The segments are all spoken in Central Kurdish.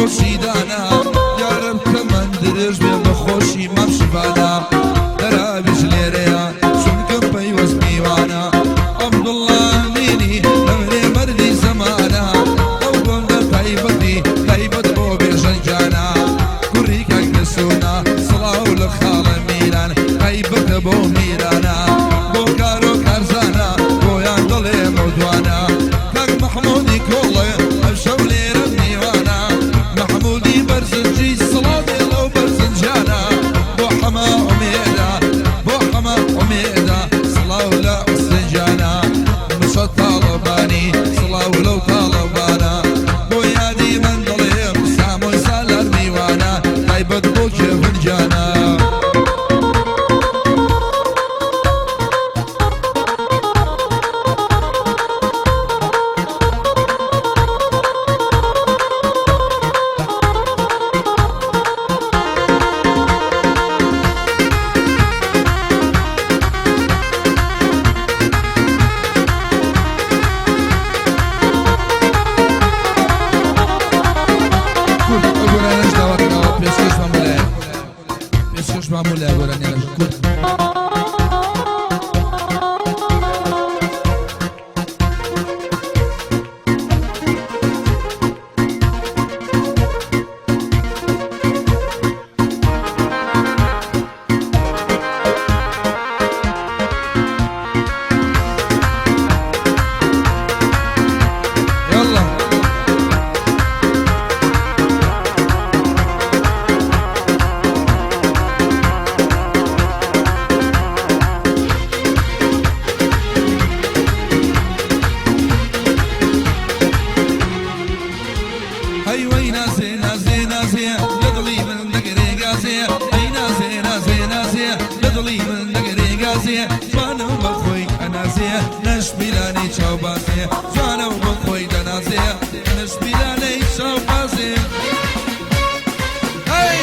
خۆشی دانا، یارم تەمەن درێژ بێ بە خۆشی مام شڤانە. دەراویش لێرەیە چونکە پەیوەست میوانە، عەبدوڵڵا ئەمینی نەمرێ مەردی زەمانە. ئەو گۆندە تایبەتی تایبەت بۆ بێژەنگیانە، کوڕی کاک نەسوونە سڵاو لە خاڵە میران، تایبەتە بۆ میرانە، بۆ کارۆ کارزانە بۆیان دەڵێ مەودوانە. کاک مەحموودی کۆڵێ ئەمشەو لێرە میوانە، مەحموودی بەرزنجی سڵاو بێ لەو بەرزنجیانە. بۆ حەمە ئومێدە بۆ حەمە ئومێدە سڵاو لە حوسێنجانە، مشە تاڵەبانی سڵاو لەو تاڵەبانە. بۆ یادی من دەڵێم سامۆی سالار میوانە، تایبەت بۆ کێڤن گیانە. کورد ئەو گۆرانیانەش داوا کراوە پێشکەشمان بۆ لایە، پێشکەشمان بۆ لایە گۆرانیانەش کورد. يلا هەی وەی نازێ نازێ نازێ لە دڵی من دەگرێ گازێ، هەی نازێ نازێ نازێ لە دڵی من دەگرێ گازێ. جوانە و بە خۆی ئەنازێ نەشمیلانەی چاو بازێ، جوانە و بە خۆی دەنازێ نەشمیلانەی چاو بازێ. هەی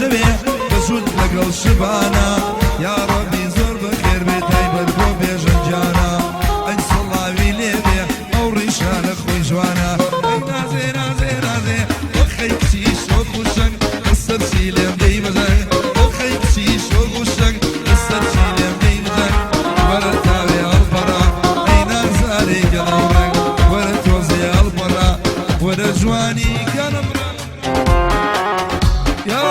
ژەوێ بەسوود لەگەڵ شڤانە یاڕەبی زۆر بەخێر بێ تایبەت بۆ بێژەن گیانە ئەی سڵاوی لێبێ ئەو ڕیشانە خۆی جوانە ئەی نازێ نازێ نازێ ئۆخەی کچی شۆخ و شەنگ لەسەر چی لێم دەی بەجەنگ ئۆخەی کچی شۆخ و شەنگ لەسەر چی لێم دەی بەجەنگ وەرە تاوێ هەڵپەڕە ئەی نازارێ گەڵم ڕەنگ وەرە تۆزێ هەڵپەڕە وەرە جوانی گەڵم ڕەنگ یا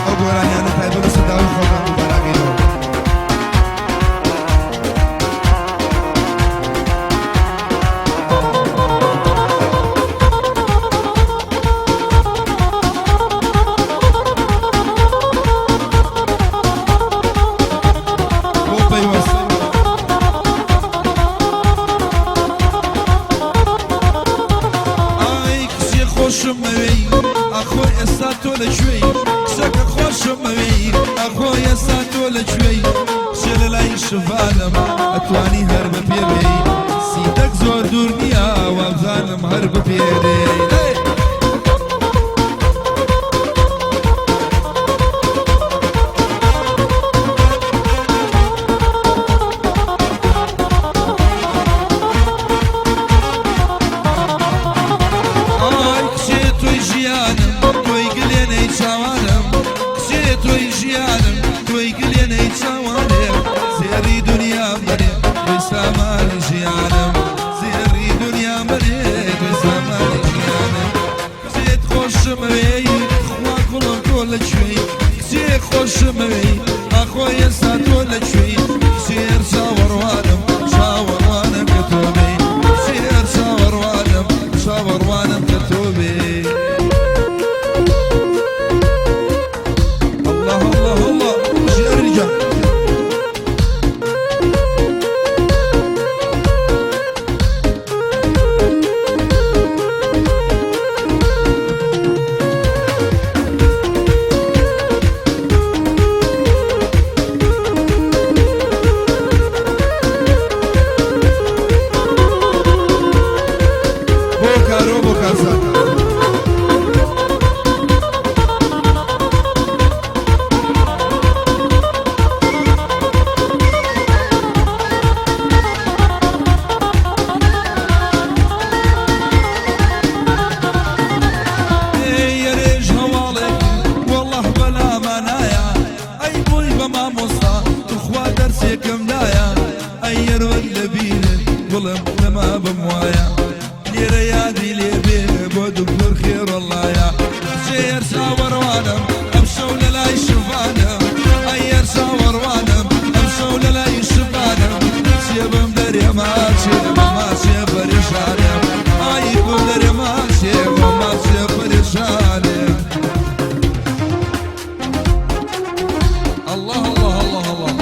ئەو گۆرانیانە تایبەت بە سەرداوی خۆتان دووبارەکەینەوە. بۆ پەیوەست. ئای کچێ خۆشم ئەوێی ئاخۆ ئێستا تۆ لەکوێی کچەکە خۆشم ئەوێی ئاخۆ ئێستا تۆ لەکوێی کچێ لە لای شڤانم ئەتوانی هەر بە پێ بێی سیتەک زۆر دوور نییە وابزانم هەر بە پێ دێی دەی. ئای کچێ تۆی ژیانم تۆی گلێنەی چاوانم کچێ تۆی ژیانم تۆی گلێنەی چاوانم زێڕی دنیام بەرێ تۆی سامانی ژیانم زێڕی دنیام بەرێ تۆی سامانی ژیانم کچێت خۆشمەوێی خوا گوڵم تۆ لەکوێی کچێ خۆشمەوێی ئاخۆ ئێستا تۆ لەکوێی کچێ هەر چاوەڕوانم چاوەڕوانم کە تۆ بێی کچێ هەر چاوەڕوانم چاوەڕوانم کە تۆ بێی الله الله الله بژی ئەرین گیان. بۆ کارۆ بۆ کارزان. یەرێژ هەواڵێک وەڵڵاه بەلامانایە ئەی بۆی بە مامۆستا توخوا دەرسێکم دایە ئەی یەرۆی لەبیرت گوڵم نەما بم وایە لێرە یادی لێبێ بۆ دکتۆر خێڕەڵایە کچێ هەر چاوەڕوانم ئەمشەو لە لای شڤانم ئەی هەر چاوەڕوانم ئەمشەو لە لای شڤانم چێ بم دەرێ ماچێ بە ماچێ پەرێشانم ئای بم دەرێ ماچێ بە ماچێ پەرێشانم الله الله الله الله.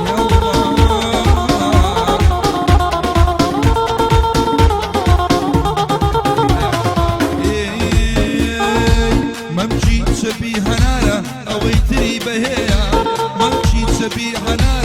يا الله. مەمکی چەپی هەنارە ئەوەی تری بەهەیە مەمکی چەپی هەنارە.